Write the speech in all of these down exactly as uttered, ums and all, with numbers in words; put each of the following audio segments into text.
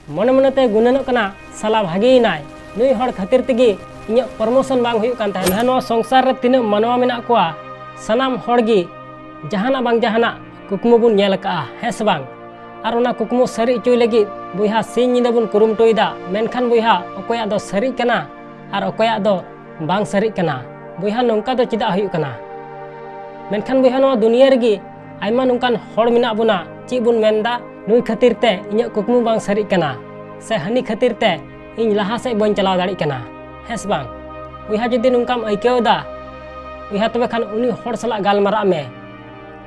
ᱢᱚᱱᱮ ᱢᱚᱱᱮᱛᱮ ᱜᱩᱱᱟᱹᱱᱚᱜ ᱠᱟᱱᱟ, ᱥᱟᱞᱟ ᱵᱷᱟᱜᱮᱭᱮᱱᱟᱭ, ᱱᱩᱭ ᱦᱚᱲ ᱠᱷᱟᱹᱛᱤᱨ ᱛᱮᱜᱮ ᱤᱧᱟᱹᱜ ᱯᱨᱚᱢᱳᱥᱚᱱ ᱵᱟᱝ ᱦᱩᱭᱩᱜ ᱠᱟᱱ ᱛᱟᱦᱮᱸ᱾ ᱵᱚᱭᱦᱟ, ᱱᱚᱣᱟ ᱥᱚᱝᱥᱟᱨ ᱨᱮ ᱛᱤᱱᱟᱹᱜ ᱢᱟᱱᱣᱟ ᱢᱮᱱᱟᱜ ᱠᱚᱣᱟ, ᱥᱟᱱᱟᱢ ᱦᱚᱲ ᱜᱮ ᱡᱟᱦᱟᱱᱟᱜ ᱵᱟᱝ ᱡᱟᱦᱟᱱᱟᱜ ᱠᱩᱠᱢᱩ ᱵᱚᱱ ᱧᱮᱞ ᱟᱠᱟᱫᱼᱟ, ᱦᱮᱸ ᱥᱮ ᱵᱟᱝ? ᱟᱨ ᱚᱱᱟ ᱠᱩᱠᱢᱩ ᱥᱟᱹᱨᱤ ᱦᱚᱪᱚᱭ ᱞᱟᱹᱜᱤᱫ ᱵᱚᱭᱦᱟ ᱥᱤᱧ ᱧᱤᱫᱟᱹ ᱵᱚᱱ ᱠᱩᱨᱩᱢᱩᱴᱩᱭᱮᱫᱟ, ᱢᱮᱱᱠᱷᱟᱱ ᱵᱚᱭᱦᱟ ᱚᱠᱚᱭᱟᱜ ᱫᱚ ᱥᱟᱹᱨᱤᱜ ᱠᱟᱱᱟ ᱟᱨ ᱚᱠᱚᱭᱟᱜ ᱫᱚ ᱵᱟᱝ ᱥᱟᱹᱨᱤᱜ ᱠᱟᱱᱟ᱾ ᱵᱚᱭᱦᱟ ᱱᱚᱝᱠᱟ ᱫᱚ ᱪᱮᱫᱟᱜ ᱦᱩᱭᱩᱜ ᱠᱟᱱᱟ? ᱢᱮᱱᱠᱷᱟᱱ ᱵᱚᱭᱦᱟ ᱱᱚᱣᱟ ᱫᱩᱱᱤᱭᱟᱹ ᱨᱮᱜᱮ ᱟᱭᱢᱟ ᱱᱚᱝᱠᱟᱱ ᱦᱚᱲ ᱢᱮᱱᱟᱜ ᱵᱚᱱᱟ, ᱪᱮᱫ ᱵᱚᱱ ᱢᱮᱱᱫᱟ, ᱱᱩᱭ ᱠᱷᱟᱹᱛᱤᱨ ᱛᱮ ᱤᱧᱟᱹᱜ ᱠᱩᱠᱢᱩ ᱵᱟᱝ ᱥᱟᱹᱨᱤᱜ ᱠᱟᱱᱟ, ᱥᱮ ᱦᱟᱹᱱᱤ ᱠᱷᱟᱹᱛᱤᱨ ᱛᱮ ᱤᱧ ᱞᱟᱦᱟ ᱥᱮᱫ ᱵᱟᱹᱧ ᱪᱟᱞᱟᱣ ᱫᱟᱲᱮᱭᱟᱜ ᱠᱟᱱᱟ, ᱦᱮᱸ ᱥᱮ ᱵᱟᱝ? ᱵᱚᱭᱦᱟ ᱡᱩᱫᱤ ᱱᱚᱝᱠᱟᱢ ᱟᱹᱭᱠᱟᱹᱣ ᱮᱫᱟ, ᱵᱚᱭᱦᱟ ᱛᱚᱵᱮ ᱠᱷᱟᱱ ᱩᱱᱤ ᱦᱚᱲ ᱥᱟᱞᱟᱜ ᱜᱟᱞᱢᱟᱨᱟᱜ ᱢᱮ᱾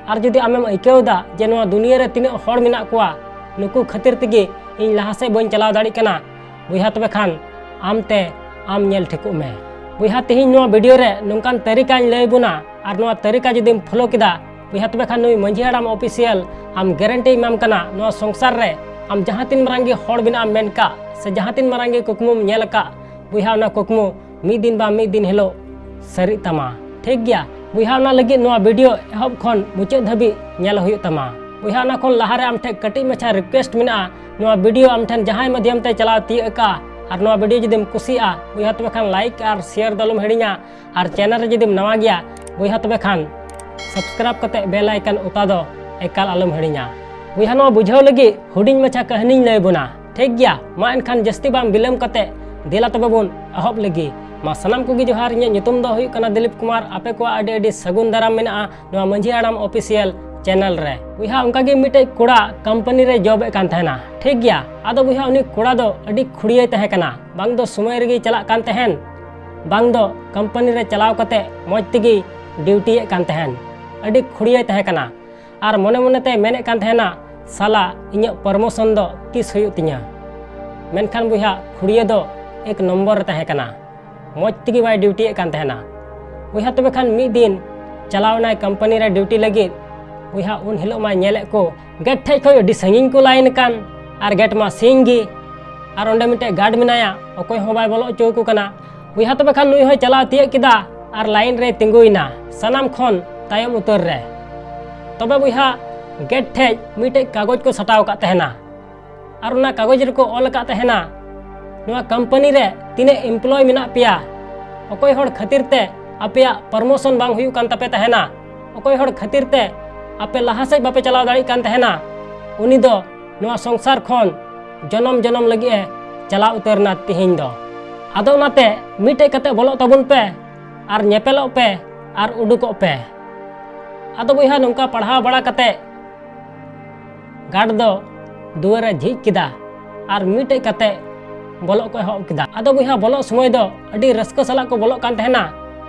ᱟᱨ ᱡᱩᱫᱤ ᱟᱢᱮᱢ ᱟᱹᱭᱠᱟᱹᱣ ᱮᱫᱟ ᱡᱮ ᱱᱚᱣᱟ ᱫᱩᱱᱤᱭᱟᱹ ᱨᱮ ᱛᱤᱱᱟᱹᱜ ᱦᱚᱲ ᱢᱮᱱᱟᱜ ᱠᱚᱣᱟ, ᱱᱩᱠᱩ ᱠᱷᱟᱹᱛᱤᱨ ᱛᱮᱜᱮ ᱤᱧ ᱞᱟᱦᱟ ᱥᱮᱫ ᱵᱟᱹᱧ ᱪᱟᱞᱟᱣ ᱫᱟᱲᱮᱭᱟᱜ ᱠᱟᱱᱟ, ᱵᱚᱭᱦᱟ ᱛᱚᱵᱮ ᱠᱷᱟᱱ ᱟᱢᱛᱮ ᱟᱢ ᱧᱮᱞ ᱴᱷᱤᱠᱚᱜ ᱢᱮ᱾ ᱵᱚᱭᱦᱟ ᱛᱮᱦᱮᱧ ᱱᱚᱣᱟ ᱵᱷᱤᱰᱤᱭᱳ ᱨᱮ ᱱᱚᱝᱠᱟᱱ ᱛᱟᱹᱨᱤᱠᱟᱧ ᱞᱟᱹᱭ ᱵᱚᱱᱟ, ᱟᱨ ᱱᱚᱣᱟ ᱛᱟᱹᱨᱤᱠᱟ ᱡᱩᱫᱤᱢ ᱯᱷᱚᱞᱳ ᱠᱮᱫᱟ, ᱵᱚᱭᱦᱟ ᱛᱚᱵᱮ ᱠᱷᱟᱱ ᱱᱩᱭ ᱢᱟᱹᱡᱷᱤ ᱦᱟᱲᱟᱢ ᱚᱯᱷᱤᱥᱤᱭᱟᱞ ᱟᱢ ᱜᱮᱨᱮᱱᱴᱤ ᱮᱢᱟᱢ ᱠᱟᱱᱟ, ᱱᱚᱣᱟ ᱥᱚᱝᱥᱟᱨ ᱨᱮ ᱟᱢ ᱡᱟᱦᱟᱸ ᱛᱤᱱ ᱢᱟᱨᱟᱝ ᱜᱮ ᱦᱚᱲ ᱵᱮᱱᱟᱜ ᱮᱢ ᱢᱮᱱ ᱠᱟᱜ, ᱥᱮ ᱡᱟᱦᱟᱸ ᱛᱤᱱ ᱢᱟᱨᱟᱝ ᱜᱮ ᱠᱩᱠᱢᱩᱢ ᱧᱮᱞ ᱟᱠᱟᱫ, ᱵᱚᱭᱦᱟ ᱚᱱᱟ ᱠᱩᱠᱢᱩ ᱢᱤᱫ ᱫᱤᱱ ᱵᱟ ᱢᱤᱫ ᱫᱤᱱ ᱦᱤᱞᱳᱜ ᱥᱟᱹᱨᱤᱜ ᱛᱟᱢᱟ᱾ ᱴᱷᱤᱠ ᱜᱮᱭᱟ ᱵᱚᱭᱦᱟ, ᱚᱱᱟ ᱞᱟᱹᱜᱤᱫ ᱱᱚᱣᱟ ᱵᱷᱤᱰᱤᱭᱳ ᱮᱦᱚᱵ ᱠᱷᱚᱱ ᱢᱩᱪᱟᱹᱫ ᱫᱷᱟᱹᱵᱤᱡ ᱧᱮᱞ ᱦᱩᱭᱩᱜ ᱛᱟᱢᱟ᱾ ᱵᱚᱭᱦᱟ ᱚᱱᱟ ᱠᱷᱚᱱ ᱞᱟᱦᱟᱨᱮ ᱟᱢ ᱴᱷᱮᱱ ᱠᱟᱹᱴᱤᱡ ᱢᱟᱪᱷᱟ ᱨᱤᱠᱩᱭᱮᱥᱴ ᱢᱮᱱᱟᱜᱼᱟ, ᱱᱚᱣᱟ ᱵᱷᱤᱰᱤᱭᱳ ᱟᱢ ᱴᱷᱮᱱ ᱡᱟᱦᱟᱸᱭ ᱢᱟᱫᱽᱫᱷᱚᱢ ᱛᱮ ᱪᱟᱞᱟᱣ ᱛᱤᱭᱳᱜ ᱟᱠᱟᱫᱼᱟ, ᱟᱨ ᱱᱚᱣᱟ ᱵᱷᱤᱰᱤᱭᱳ ᱡᱩᱫᱤᱢ ᱠᱩᱥᱤᱭᱟᱜᱼᱟ, ᱵᱚᱭᱦᱟ ᱛᱚᱵᱮ ᱠᱷᱟᱱ ᱞᱟᱭᱤᱠ ᱟᱨ ᱥᱮᱭᱟᱨ ᱫᱚ ᱟᱞᱚᱢ ᱦᱤᱲᱤᱧᱟ, ᱟᱨ ᱪᱮᱱᱮᱞ ᱨᱮ ᱡᱩᱫᱤᱢ ᱱᱟᱣᱟ ᱜᱮᱭᱟ, ᱵᱚᱭᱦᱟ ᱛᱚᱵᱮ ᱠᱷᱟᱱ ᱥᱟᱵᱥᱠᱨᱟᱭᱤᱵ ᱠᱟᱛᱮ ᱵᱮᱞ ᱟᱭᱠᱚᱱ ᱚᱛᱟ ᱫᱚ ᱮᱠᱟᱞ ᱟᱞᱚᱢ ᱦᱤᱲᱤᱧᱟ᱾ ᱵᱚᱭᱦᱟ ᱱᱚᱣᱟ ᱵᱩᱡᱷᱟᱹᱣ ᱞᱟᱹᱜᱤᱫ ᱦᱩᱰᱤᱧ ᱢᱟᱪᱷᱟ ᱠᱟᱹᱦᱱᱤᱧ ᱞᱟᱹᱭ ᱵᱚᱱᱟ᱾ ᱴᱷᱤᱠ ᱜᱮᱭᱟ, ᱢᱟ ᱮᱱᱠᱷᱟᱱ ᱡᱟᱹᱥᱛᱤ ᱵᱟᱝ ᱵᱤᱞᱚᱢ ᱠᱟᱛᱮ ᱫᱮᱞᱟ ᱛᱚᱵᱮ ᱵᱚᱱ ᱮᱦᱚᱵ ᱞᱮᱜᱮ᱾ ᱢᱟ ᱥᱟᱱᱟᱢ ᱠᱚᱜᱮ ᱡᱚᱦᱟᱨ, ᱤᱧᱟᱹᱜ ᱧᱩᱛᱩᱢ ᱫᱚ ᱦᱩᱭᱩᱜ ᱠᱟᱱᱟ ᱫᱤᱞᱤᱯ ᱠᱩᱢᱟᱨ᱾ ᱟᱯᱮ ᱠᱚᱣᱟᱜ ᱟᱹᱰᱤ ᱟᱹᱰᱤ ᱥᱟᱹᱜᱩᱱ ᱫᱟᱨᱟᱢ ᱢᱮᱱᱟᱜᱼᱟ ᱱᱚᱣᱟ ᱢᱟᱹᱡᱷᱤ ᱦᱟᱲᱟᱢ ᱚᱯᱷᱤᱥᱤᱭᱟᱞ ᱪᱮᱱᱮᱞ ᱨᱮ᱾ ᱵᱚᱭᱦᱟ ᱚᱱᱠᱟᱜᱮ ᱢᱤᱫᱴᱮᱡ ᱠᱚᱲᱟ ᱠᱳᱢᱯᱟᱱᱤ ᱨᱮ ᱡᱚᱵ ᱮᱫ ᱠᱟᱱ ᱛᱟᱦᱮᱱᱟ᱾ ᱴᱷᱤᱠ ᱜᱮᱭᱟ, ᱟᱫᱚ ᱵᱚᱭᱦᱟ ᱩᱱᱤ ᱠᱚᱲᱟ ᱫᱚ ᱟᱹᱰᱤ ᱠᱷᱩᱲᱭᱟᱹᱭ ᱛᱟᱦᱮᱸ ᱠᱟᱱᱟ, ᱵᱟᱝ ᱫᱚ ᱥᱚᱢᱚᱭ ᱨᱮᱜᱮᱭ ᱪᱟᱞᱟᱜ ᱠᱟᱱ ᱛᱟᱦᱮᱱ, ᱵᱟᱝ ᱫᱚ ᱠᱳᱢᱯᱟᱱᱤ ᱨᱮ ᱪᱟᱞᱟᱣ ᱠᱟᱛᱮ ᱢᱚᱡᱽ ᱛᱮᱜᱮᱭ ᱰᱤᱭᱩᱴᱤᱭᱮᱫ ᱠᱟᱱ ᱛᱟᱦᱮᱱ᱾ ᱟᱹᱰᱤ ᱠᱷᱩᱲᱭᱟᱹᱭ ᱛᱟᱦᱮᱸ ᱠᱟᱱᱟ᱾ ᱟᱨ ᱢᱚᱱᱮ ᱢᱚᱱᱮᱛᱮ ᱢᱮᱱᱮᱫ ᱠᱟᱱ ᱛᱟᱦᱮᱱᱟ, ᱥᱟᱞᱟ ᱤᱧᱟᱹᱜ ᱯᱨᱚᱢᱳᱥᱚᱱ ᱫᱚ ᱛᱤᱥ ᱦᱩᱭᱩᱜ ᱛᱤᱧᱟ? ᱢᱮᱱᱠᱷᱟᱱ ᱵᱚᱭᱦᱟ ᱠᱷᱩᱲᱭᱟᱹ ᱫᱚ ᱮᱠ ᱱᱚᱢᱵᱚᱨ ᱨᱮ ᱛᱟᱦᱮᱸ ᱠᱟᱱᱟ, ᱢᱚᱡᱽ ᱛᱮᱜᱮ ᱵᱟᱭ ᱰᱤᱭᱩᱴᱤᱭᱮᱫ ᱠᱟᱱ ᱛᱟᱦᱮᱱᱟ᱾ ᱵᱚᱭᱦᱟ ᱛᱚᱵᱮ ᱠᱷᱟᱱ ᱢᱤᱫ ᱫᱤᱱ ᱪᱟᱞᱟᱣ ᱮᱱᱟᱭ ᱠᱳᱢᱯᱟᱱᱤ ᱨᱮ ᱰᱤᱭᱩᱴᱤ ᱞᱟᱹᱜᱤᱫ᱾ ᱵᱚᱭᱦᱟ ᱩᱱ ᱦᱤᱞᱳᱜ ᱢᱟᱭ ᱧᱮᱞᱮᱫ ᱠᱚ ᱜᱮᱴ ᱴᱷᱮᱡ ᱠᱷᱚᱱ ᱟᱹᱰᱤ ᱥᱟᱺᱜᱤᱧ ᱠᱚ ᱞᱟᱭᱤᱱ ᱟᱠᱟᱱ, ᱟᱨ ᱜᱮᱴ ᱢᱟ ᱥᱤᱧ ᱜᱮ, ᱟᱨ ᱚᱸᱰᱮ ᱢᱤᱫᱴᱮᱡ ᱜᱟᱨᱰ ᱢᱮᱱᱟᱭᱟ, ᱚᱠᱚᱭ ᱦᱚᱸ ᱵᱟᱭ ᱵᱚᱞᱚ ᱦᱚᱪᱚ ᱟᱠᱚ ᱠᱟᱱᱟ᱾ ᱵᱚᱭᱦᱟ ᱛᱚᱵᱮ ᱠᱷᱟᱱ ᱱᱩᱭ ᱦᱚᱸᱭ ᱪᱟᱞᱟᱣ ᱛᱤᱭᱟᱹᱜ ᱠᱮᱫᱟ ᱟᱨ ᱞᱟᱭᱤᱱ ᱨᱮᱭ ᱛᱤᱸᱜᱩᱭᱮᱱᱟ ᱥᱟᱱᱟᱢ ᱠᱷᱚᱱ ᱛᱟᱭᱚᱢ ᱩᱛᱟᱹᱨ ᱨᱮ᱾ ᱛᱚᱵᱮ ᱵᱚᱭᱦᱟ ᱜᱮᱴ ᱴᱷᱮᱡ ᱢᱤᱫᱴᱮᱡ ᱠᱟᱜᱚᱡᱽ ᱠᱚ ᱥᱟᱴᱟᱣ ᱟᱠᱟᱫ ᱛᱟᱦᱮᱱᱟ᱾ ᱟᱨ ᱚᱱᱟ ᱠᱟᱜᱚᱡᱽ ᱨᱮᱠᱚ ᱚᱞ ᱟᱠᱟᱫ ᱛᱟᱦᱮᱱᱟ, ᱱᱚᱣᱟ ᱠᱳᱢᱯᱟᱱᱤ ᱨᱮ ᱛᱤᱱᱟᱹᱜ ᱮᱢᱯᱞᱚᱭ ᱢᱮᱱᱟᱜ ᱯᱮᱭᱟ, ᱚᱠᱚᱭ ᱦᱚᱲ ᱠᱷᱟᱹᱛᱤᱨ ᱛᱮ ᱟᱯᱮᱭᱟᱜ ᱯᱨᱚᱢᱳᱥᱚᱱ ᱵᱟᱝ ᱦᱩᱭᱩᱜ ᱠᱟᱱ ᱛᱟᱯᱮ ᱛᱟᱦᱮᱱᱟ, ᱚᱠᱚᱭ ᱦᱚᱲ ᱠᱷᱟᱹᱛᱤᱨ ᱛᱮ ᱟᱯᱮ ᱞᱟᱦᱟ ᱥᱮᱫ ᱵᱟᱯᱮ ᱪᱟᱞᱟᱣ ᱫᱟᱲᱮᱭᱟᱜ ᱠᱟᱱ ᱛᱟᱦᱮᱱᱟ, ᱩᱱᱤ ᱫᱚ ᱱᱚᱣᱟ ᱥᱚᱝᱥᱟᱨ ᱠᱷᱚᱱ ᱡᱚᱱᱚᱢ ᱡᱚᱱᱚᱢ ᱞᱟᱹᱜᱤᱫ ᱮ ᱪᱟᱞᱟᱣ ᱩᱛᱟᱹᱨ ᱮᱱᱟ ᱛᱮᱦᱮᱧ ᱫᱚ᱾ ᱟᱫᱚ ᱚᱱᱟᱛᱮ ᱢᱤᱫᱴᱮᱡ ᱠᱟᱛᱮ ᱵᱚᱞᱚᱜ ᱛᱟᱵᱚᱱ ᱯᱮ ᱟᱨ ᱧᱮᱯᱮᱞᱚᱜ ᱯᱮ ᱟᱨ ᱩᱰᱩᱠᱚᱜ ᱯᱮ᱾ ᱟᱫᱚ ᱵᱚᱭᱦᱟ, ᱱᱚᱝᱠᱟ ᱯᱟᱲᱦᱟᱣ ᱵᱟᱲᱟ ᱠᱟᱛᱮ ᱜᱟᱨᱰ ᱫᱚ ᱫᱩᱣᱟᱹᱨ ᱮ ᱡᱷᱤᱡ ᱠᱮᱫᱟ ᱟᱨ ᱢᱤᱫᱴᱮᱡ ᱠᱟᱛᱮ ᱵᱚᱞᱚᱜ ᱠᱚ ᱮᱦᱚᱵ ᱠᱮᱫᱟ᱾ ᱟᱫᱚ ᱵᱚᱭᱦᱟ, ᱵᱚᱞᱚᱜ ᱥᱚᱢᱚᱭ ᱫᱚ ᱟᱹᱰᱤ ᱨᱟᱹᱥᱠᱟᱹ ᱥᱟᱞᱟᱜ ᱠᱚ ᱵᱚᱞᱚᱜ ᱠᱟᱱ ᱛᱟᱦᱮᱱᱟ,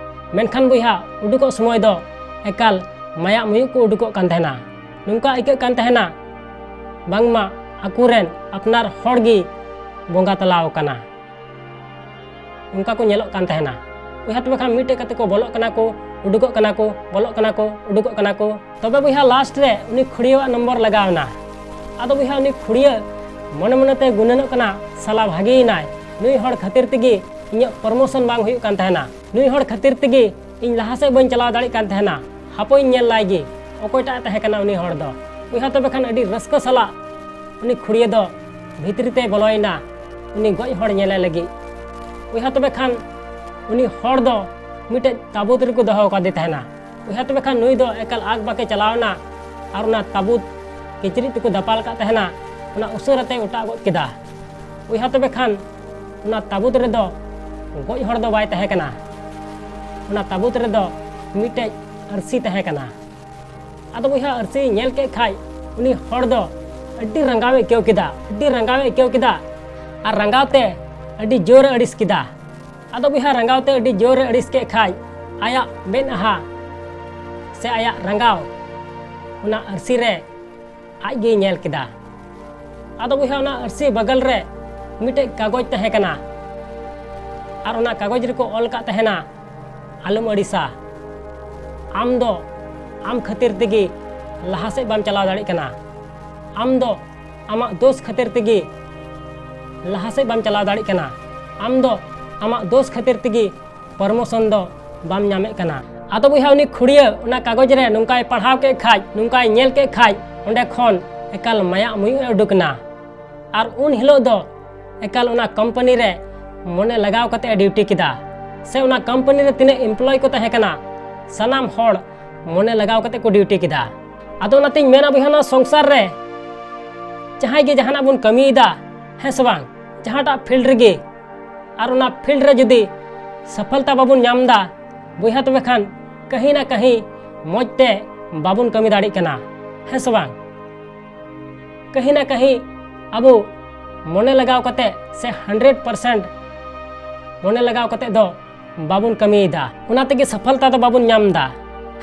ᱢᱮᱱᱠᱷᱟᱱ ᱵᱚᱭᱦᱟ, ᱩᱰᱩᱠᱚᱜ ᱥᱚᱢᱚᱭ ᱫᱚ ᱮᱠᱟᱞ ᱢᱟᱭᱟᱜ ᱢᱩᱭᱩᱜ ᱠᱚ ᱩᱰᱩᱠᱚᱜ ᱠᱟᱱ ᱛᱟᱦᱮᱱᱟ᱾ ᱱᱚᱝᱠᱟ ᱟᱹᱭᱠᱟᱹᱜ ᱠᱟᱱ ᱛᱟᱦᱮᱱᱟ ᱵᱟᱝᱢᱟ ᱟᱠᱚᱨᱮᱱ ᱟᱯᱱᱟᱨ ᱦᱚᱲ ᱜᱮ ᱵᱚᱸᱜᱟ ᱛᱟᱞᱟᱣ ᱟᱠᱟᱱᱟ᱾ ᱱᱚᱝᱠᱟ ᱠᱚ ᱧᱮᱞᱚᱜ ᱠᱟᱱ ᱛᱟᱦᱮᱱᱟ᱾ ᱵᱚᱭᱦᱟ, ᱛᱚᱵᱮ ᱠᱷᱟᱱ ᱢᱤᱫᱴᱮᱡ ᱠᱟᱛᱮ ᱠᱚ ᱵᱚᱞᱚᱜ ᱠᱟᱱᱟ ᱠᱚ, ᱩᱰᱩᱠᱚᱜ ᱠᱟᱱᱟ ᱠᱚ, ᱵᱚᱞᱚᱜ ᱠᱟᱱᱟ ᱠᱚ, ᱩᱰᱩᱠᱚᱜ ᱠᱟᱱᱟ ᱠᱚ᱾ ᱛᱚᱵᱮ ᱵᱚᱭᱦᱟ, ᱞᱟᱥᱴ ᱨᱮ ᱩᱱᱤ ᱠᱷᱩᱲᱭᱟᱹᱣᱟᱜ ᱱᱚᱢᱵᱚᱨ ᱞᱟᱜᱟᱣ ᱮᱱᱟ᱾ ᱟᱫᱚ ᱵᱚᱭᱦᱟ, ᱩᱱᱤ ᱠᱷᱩᱲᱭᱟᱹ ᱢᱚᱱᱮ ᱢᱚᱱᱮᱛᱮ ᱜᱩᱱᱟᱹᱱᱚᱜ ᱠᱟᱱᱟ, ᱥᱟᱞᱟ ᱵᱷᱟᱜᱮᱭᱮᱱᱟᱭ, ᱱᱩᱭ ᱦᱚᱲ ᱠᱷᱟᱹᱛᱤᱨ ᱛᱮᱜᱮ ᱤᱧᱟᱹᱜ ᱯᱨᱚᱢᱳᱥᱚᱱ ᱵᱟᱝ ᱦᱩᱭᱩᱜ ᱠᱟᱱ ᱛᱟᱦᱮᱱᱟ, ᱱᱩᱭ ᱦᱚᱲ ᱠᱷᱟᱹᱛᱤᱨ ᱛᱮᱜᱮ ᱤᱧ ᱞᱟᱦᱟ ᱥᱮᱫ ᱵᱟᱹᱧ ᱪᱟᱞᱟᱣ ᱫᱟᱲᱮᱭᱟᱜ ᱠᱟᱱ ᱛᱟᱦᱮᱱᱟ, ᱦᱟᱯᱳᱭ ᱧᱮᱞ ᱞᱟᱭ ᱜᱮ ᱚᱠᱚᱭᱴᱟᱜ ᱮ ᱛᱟᱦᱮᱸ ᱠᱟᱱᱟ ᱩᱱᱤ ᱦᱚᱲ ᱫᱚ᱾ ᱵᱚᱭᱦᱟ, ᱛᱚᱵᱮ ᱠᱷᱟᱱ ᱟᱹᱰᱤ ᱨᱟᱹᱥᱠᱟᱹ ᱥᱟᱞᱟᱜ ᱩᱱᱤ ᱠᱷᱩᱲᱭᱟᱹ ᱫᱚ ᱵᱷᱤᱛᱨᱤ ᱛᱮᱭ ᱵᱚᱞᱚᱭᱮᱱᱟ ᱩᱱᱤ ᱜᱚᱡ ᱦᱚᱲ ᱧᱮᱞᱮ ᱞᱟᱹᱜᱤᱫ᱾ ᱵᱚᱭᱦᱟ, ᱛᱚᱵᱮ ᱠᱷᱟᱱ ᱩᱱᱤ ᱦᱚᱲ ᱫᱚ ᱢᱤᱫᱴᱮᱡ ᱛᱟᱵᱩᱛ ᱨᱮᱠᱚ ᱫᱚᱦᱚ ᱟᱠᱟᱫᱮ ᱛᱟᱦᱮᱱᱟ᱾ ᱵᱚᱭᱦᱟ, ᱛᱚᱵᱮ ᱠᱷᱟᱱ ᱱᱩᱭ ᱫᱚ ᱮᱠᱟᱞ ᱟᱠ ᱵᱟᱠᱮ ᱪᱟᱞᱟᱣ ᱮᱱᱟ ᱟᱨ ᱚᱱᱟ ᱛᱟᱵᱩᱛ ᱠᱤᱪᱨᱤᱡ ᱛᱮᱠᱚ ᱫᱟᱯᱟᱞ ᱟᱠᱟᱫ ᱛᱟᱦᱮᱱᱟ, ᱚᱱᱟ ᱩᱥᱟᱹᱨᱟᱛᱮᱭ ᱚᱴᱟᱜ ᱜᱚᱫ ᱠᱮᱫᱟ᱾ ᱵᱚᱭᱦᱟ, ᱛᱚᱵᱮ ᱠᱷᱟᱱ ᱚᱱᱟ ᱛᱟᱵᱩᱛ ᱨᱮᱫᱚ ᱜᱚᱡ ᱦᱚᱲ ᱫᱚ ᱵᱟᱭ ᱛᱟᱦᱮᱸ ᱠᱟᱱᱟ, ᱚᱱᱟ ᱛᱟᱵᱩᱛ ᱨᱮᱫᱚ ᱢᱤᱫᱴᱮᱡ ᱟᱹᱨᱥᱤ ᱛᱟᱦᱮᱸ ᱠᱟᱱᱟ᱾ ᱟᱫᱚ ᱵᱚᱭᱦᱟ, ᱟᱹᱨᱥᱤ ᱧᱮᱞ ᱠᱮᱫ ᱠᱷᱟᱡ ᱩᱱᱤ ᱦᱚᱲ ᱫᱚ ᱟᱹᱰᱤ ᱨᱟᱸᱜᱟᱣ ᱮ ᱟᱹᱭᱠᱟᱹᱣ ᱠᱮᱫᱟ, ᱟᱹᱰᱤ ᱨᱟᱸᱜᱟᱣ ᱮ ᱟᱹᱭᱠᱟᱹᱣ ᱠᱮᱫᱟ ᱟᱨ ᱨᱟᱸᱜᱟᱣ ᱛᱮ ᱟᱹᱰᱤ ᱡᱳᱨ ᱮ ᱟᱹᱲᱤᱥ ᱠᱮᱫᱟ᱾ ᱟᱫᱚ ᱵᱚᱭᱦᱟ, ᱨᱟᱸᱜᱟᱣ ᱛᱮ ᱟᱹᱰᱤ ᱡᱳᱨ ᱮ ᱟᱹᱲᱤᱥ ᱠᱮᱫ ᱠᱷᱟᱡ ᱟᱭᱟᱜ ᱢᱮᱫᱦᱟ ᱥᱮ ᱟᱭᱟᱜ ᱨᱟᱸᱜᱟᱣ ᱚᱱᱟ ᱟᱹᱨᱥᱤ ᱨᱮ ᱟᱡ ᱜᱮᱭ ᱧᱮᱞ ᱠᱮᱫᱟ᱾ ᱟᱫᱚ ᱵᱚᱭᱦᱟ, ᱚᱱᱟ ᱟᱹᱨᱥᱤ ᱵᱟᱜᱟᱞ ᱨᱮ ᱢᱤᱫᱴᱮᱡ ᱠᱟᱜᱚᱡᱽ ᱛᱟᱦᱮᱸ ᱠᱟᱱᱟ ᱟᱨ ᱚᱱᱟ ᱠᱟᱜᱚᱡᱽ ᱨᱮᱠᱚ ᱚᱞ ᱠᱟᱜ ᱛᱟᱦᱮᱱᱟ, ᱟᱞᱚᱢ ᱟᱹᱲᱤᱥᱟ, ᱟᱢ ᱫᱚ ᱟᱢ ᱠᱷᱟᱹᱛᱤᱨ ᱛᱮᱜᱮ ᱞᱟᱦᱟ ᱥᱮᱫ ᱵᱟᱢ ᱪᱟᱞᱟᱣ ᱫᱟᱲᱮᱭᱟᱜ ᱠᱟᱱᱟ, ᱟᱢ ᱫᱚ ᱟᱢᱟᱜ ᱫᱳᱥ ᱠᱷᱟᱹᱛᱤᱨ ᱛᱮᱜᱮ ᱞᱟᱦᱟ ᱥᱮᱫ ᱵᱟᱢ ᱪᱟᱞᱟᱣ ᱫᱟᱲᱮᱭᱟᱜ ᱠᱟᱱᱟ, ᱟᱢ ᱫᱚ ᱟᱢᱟᱜ ᱫᱳᱥ ᱠᱷᱟᱹᱛᱤᱨ ᱛᱮᱜᱮ ᱯᱨᱚᱢᱳᱥᱚᱱ ᱫᱚ ᱵᱟᱢ ᱧᱟᱢᱮᱫ ᱠᱟᱱᱟ᱾ ᱟᱫᱚ ᱵᱚᱭᱦᱟ, ᱩᱱᱤ ᱠᱷᱩᱲᱭᱟᱹ ᱚᱱᱟ ᱠᱟᱜᱚᱡᱽ ᱨᱮ ᱱᱚᱝᱠᱟᱭ ᱯᱟᱲᱦᱟᱣ ᱠᱮᱫ ᱠᱷᱟᱡ, ᱱᱚᱝᱠᱟᱭ ᱧᱮᱞ ᱠᱮᱫ ᱠᱷᱟᱡ, ᱚᱸᱰᱮ ᱠᱷᱚᱱ ᱮᱠᱟᱞ ᱢᱟᱭᱟᱜ ᱢᱩᱭᱩᱜ ᱮ ᱩᱰᱩᱠ ᱮᱱᱟ᱾ ᱟᱨ ᱩᱱ ᱦᱤᱞᱳᱜ ᱫᱚ ᱮᱠᱟᱞ ᱚᱱᱟ ᱠᱳᱢᱯᱟᱱᱤ ᱨᱮ ᱢᱚᱱᱮ ᱞᱟᱜᱟᱣ ᱠᱟᱛᱮ ᱮ ᱰᱤᱭᱩᱴᱤ ᱠᱮᱫᱟ, ᱥᱮ ᱚᱱᱟ ᱠᱳᱢᱯᱟᱱᱤ ᱨᱮ ᱛᱤᱱᱟᱹᱜ ᱮᱢᱯᱞᱚᱭ ᱠᱚ ᱛᱟᱦᱮᱸ ᱠᱟᱱᱟ, ᱥᱟᱱᱟᱢ ᱦᱚᱲ ᱢᱚᱱᱮ ᱞᱟᱜᱟᱣ ᱠᱟᱛᱮ ᱠᱚ ᱰᱤᱭᱩᱴᱤ ᱠᱮᱫᱟ᱾ ᱟᱫᱚ ᱚᱱᱟᱛᱤᱧ ᱢᱮᱱᱟ ᱵᱚᱭᱦᱟ, ᱱᱚᱣᱟ ᱥᱚᱝᱥᱟᱨ ᱨᱮ ᱡᱟᱦᱟᱸᱭ ᱜᱮ ᱡᱟᱦᱟᱱᱟᱜ ᱵᱚᱱ ᱠᱟᱹᱢᱤᱭᱮᱫᱟ, ᱦᱮᱸ ᱥᱮ ᱵᱟᱝ, ᱡᱟᱦᱟᱸᱴᱟᱜ ᱯᱷᱤᱞᱰ ᱨᱮᱜᱮ, ᱟᱨ ᱚᱱᱟ ᱯᱷᱤᱞᱰ ᱨᱮ ᱡᱩᱫᱤ ᱥᱚᱯᱷᱚᱞᱛᱟ ᱵᱟᱵᱚᱱ ᱧᱟᱢ ᱮᱫᱟ ᱵᱚᱭᱦᱟ, ᱛᱚᱵᱮ ᱠᱷᱟᱱ ᱠᱟᱹᱦᱤ ᱱᱟ ᱠᱟᱹᱦᱤ ᱢᱚᱡᱽ ᱛᱮ ᱵᱟᱵᱚᱱ ᱠᱟᱹᱢᱤ ᱫᱟᱲᱮᱭᱟᱜ ᱠᱟᱱᱟ, ᱦᱮᱸ ᱥᱮ ᱵᱟᱝ? ᱠᱟᱹᱦᱤ ᱱᱟ ᱠᱟᱹᱦᱤ ᱟᱵᱚ ᱢᱚᱱᱮ ᱞᱟᱜᱟᱣ ᱠᱟᱛᱮ ᱥᱮ ᱦᱟᱱᱰᱨᱮᱰ ᱯᱟᱨᱥᱮᱱᱴ ᱢᱚᱱᱮ ᱞᱟᱜᱟᱣ ᱠᱟᱛᱮ ᱫᱚ ᱵᱟᱵᱚᱱ ᱠᱟᱹᱢᱤᱭᱮᱫᱟ, ᱚᱱᱟ ᱛᱮᱜᱮ ᱥᱚᱯᱷᱚᱞᱛᱟ ᱫᱚ ᱵᱟᱵᱚᱱ ᱧᱟᱢ ᱮᱫᱟ,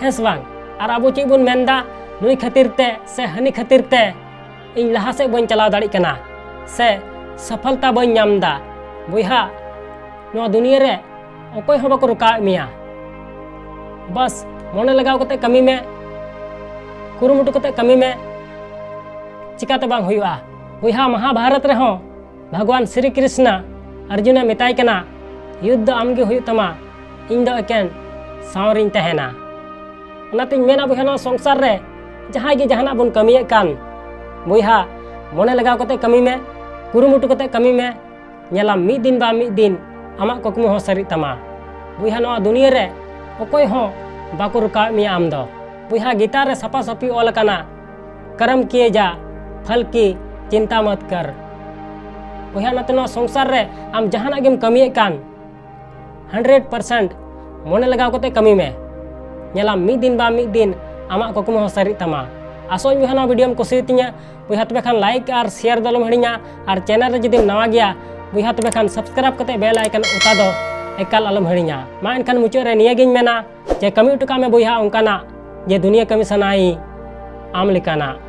ᱦᱮᱸ ᱥᱮ ᱵᱟᱝ? ᱟᱨ ᱟᱵᱚ ᱪᱮᱫ ᱵᱚᱱ ᱢᱮᱱᱫᱟ, ᱱᱩᱭ ᱠᱷᱟᱹᱛᱤᱨ ᱛᱮ ᱥᱮ ᱦᱟᱹᱱᱤ ᱠᱷᱟᱹᱛᱤᱨ ᱛᱮ ᱤᱧ ᱞᱟᱦᱟ ᱥᱮᱫ ᱵᱟᱹᱧ ᱪᱟᱞᱟᱣ ᱫᱟᱲᱮᱭᱟᱜ ᱠᱟᱱᱟ, ᱥᱮ ᱥᱚᱯᱷᱚᱞᱛᱟ ᱵᱟᱹᱧ ᱧᱟᱢ ᱮᱫᱟ᱾ ᱵᱚᱭᱦᱟ, ᱱᱚᱣᱟ ᱫᱩᱱᱤᱭᱟᱹ ᱨᱮ ᱚᱠᱚᱭ ᱦᱚᱸ ᱵᱟᱠᱚ ᱨᱚᱠᱟᱣᱮᱫ ᱢᱮᱭᱟ᱾ ᱵᱟᱥ ᱢᱚᱱᱮ ᱞᱟᱜᱟᱣ ᱠᱟᱛᱮ ᱠᱟᱹᱢᱤ ᱢᱮ, ᱠᱩᱨᱩᱢᱩᱴᱩ ᱠᱟᱛᱮ ᱠᱟᱹᱢᱤ ᱢᱮ, ᱪᱤᱠᱟᱛᱮ ᱵᱟᱝ ᱦᱩᱭᱩᱜᱼᱟ? ᱵᱚᱭᱦᱟ, ᱢᱚᱦᱟᱵᱷᱟᱨᱚᱛ ᱨᱮᱦᱚᱸ ᱵᱷᱟᱜᱽᱣᱟᱱ ᱥᱨᱤ ᱠᱨᱤᱥᱱᱟ ᱚᱨᱡᱩᱱᱮ ᱢᱮᱛᱟᱭ ᱠᱟᱱᱟ, ᱭᱩᱫᱽᱫᱷ ᱫᱚ ᱟᱢᱜᱮ ᱦᱩᱭᱩᱜ ᱛᱟᱢᱟ, ᱤᱧ ᱫᱚ ᱮᱠᱮᱱ ᱥᱟᱶ ᱨᱤᱧ ᱛᱟᱦᱮᱱᱟ᱾ ᱚᱱᱟᱛᱤᱧ ᱢᱮᱱᱟ ᱵᱚᱭᱦᱟ, ᱱᱚᱣᱟ ᱥᱚᱝᱥᱟᱨ ᱨᱮ ᱡᱟᱦᱟᱸᱭ ᱜᱮ ᱡᱟᱦᱟᱱᱟᱜ ᱵᱚᱱ ᱠᱟᱹᱢᱤᱭᱮᱫ ᱠᱟᱱ, ᱵᱚᱭᱦᱟ, ᱢᱚᱱᱮ ᱞᱟᱜᱟᱣ ᱠᱟᱛᱮ ᱠᱟᱹᱢᱤ ᱢᱮ, ᱠᱩᱨᱩᱢᱩᱴᱩ ᱠᱟᱛᱮ ᱠᱟᱹᱢᱤ ᱢᱮ᱾ ᱧᱮᱞᱟᱢ, ᱢᱤᱫ ᱫᱤᱱ ᱵᱟ ᱢᱤᱫ ᱫᱤᱱ ᱟᱢᱟᱜ ᱠᱩᱠᱢᱩ ᱦᱚᱸ ᱥᱟᱹᱨᱤᱜ ᱛᱟᱢᱟ᱾ ᱵᱚᱭᱦᱟ, ᱱᱚᱣᱟ ᱫᱩᱱᱤᱭᱟᱹ ᱨᱮ ᱚᱠᱚᱭ ᱦᱚᱸ ᱵᱟᱠᱚ ᱨᱚᱠᱟᱣᱮᱫ ᱢᱮᱭᱟ ᱟᱢ ᱫᱚ᱾ ᱵᱚᱭᱦᱟ, ᱜᱤᱛᱟ ᱨᱮ ᱥᱟᱯᱷᱟ ᱥᱟᱹᱯᱷᱤ ᱚᱞ ᱟᱠᱟᱱᱟ, "ᱠᱟᱨᱢ ᱠᱤᱭᱮ ᱡᱟ, ᱯᱷᱚᱞ ᱠᱤ ᱪᱤᱱᱛᱟ ᱢᱚᱛ ᱠᱟᱨ᱾" ᱵᱚᱭᱦᱟ, ᱱᱚᱛᱮ ᱱᱚᱣᱟ ᱥᱚᱝᱥᱟᱨ ᱨᱮ ᱟᱢ ᱡᱟᱦᱟᱱᱟᱜ ᱜᱮᱢ ᱠᱟᱹᱢᱤᱭᱮᱫ ᱠᱟᱱ, ᱦᱟᱱᱰᱨᱮᱰ ᱯᱟᱨᱥᱮᱱᱴ ᱢᱚᱱᱮ ᱞᱟᱜᱟᱣ ᱠᱟᱛᱮ ᱠᱟᱹᱢᱤ ᱢᱮ᱾ ᱧᱮᱞᱟᱢ, ᱢᱤᱫ ᱫᱤᱱ ᱵᱟ ᱢᱤᱫ ᱫᱤᱱ ᱟᱢᱟᱜ ᱠᱩᱠᱢᱩ ᱦᱚᱸ ᱥᱟᱹᱨᱤᱜ ᱛᱟᱢᱟ᱾ ᱟᱥᱚᱜ ᱟᱹᱧ ᱵᱚᱭᱦᱟ, ᱱᱚᱣᱟ ᱵᱷᱤᱰᱤᱭᱳᱢ ᱠᱩᱥᱤᱭᱟᱛᱤᱧᱟ᱾ ᱵᱚᱭᱦᱟ, ᱛᱚᱵᱮ ᱠᱷᱟᱱ ᱞᱟᱭᱤᱠ ᱟᱨ ᱥᱮᱭᱟᱨ ᱫᱚ ᱟᱞᱚᱢ ᱦᱤᱲᱤᱧᱟ, ᱟᱨ ᱪᱮᱱᱮᱞ ᱨᱮ ᱡᱩᱫᱤᱢ ᱱᱟᱣᱟ ᱜᱮᱭᱟ ᱵᱚᱭᱦᱟ, ᱛᱚᱵᱮ ᱠᱷᱟᱱ ᱥᱟᱵᱥᱠᱨᱟᱭᱤᱵ ᱠᱟᱛᱮ ᱵᱮᱞ ᱟᱭᱠᱚᱱ ᱚᱛᱟ ᱫᱚ ᱮᱠᱟᱞ ᱟᱞᱚᱢ ᱦᱤᱲᱤᱧᱟ᱾ ᱢᱟ ᱮᱱᱠᱷᱟᱱ ᱢᱩᱪᱟᱹᱫ ᱨᱮ ᱱᱤᱭᱟᱹᱜᱤᱧ ᱢᱮᱱᱟ ᱡᱮ ᱠᱟᱹᱢᱤ ᱦᱚᱴᱚ ᱠᱟᱜ ᱢᱮ ᱵᱚᱭᱦᱟ ᱚᱱᱠᱟᱱᱟᱜ ᱡᱮ ᱫᱩᱱᱤᱭᱟᱹ ᱠᱟᱹᱢᱤ ᱥᱟᱱᱟᱭ ᱟᱢ ᱞᱮᱠᱟᱱᱟᱜ᱾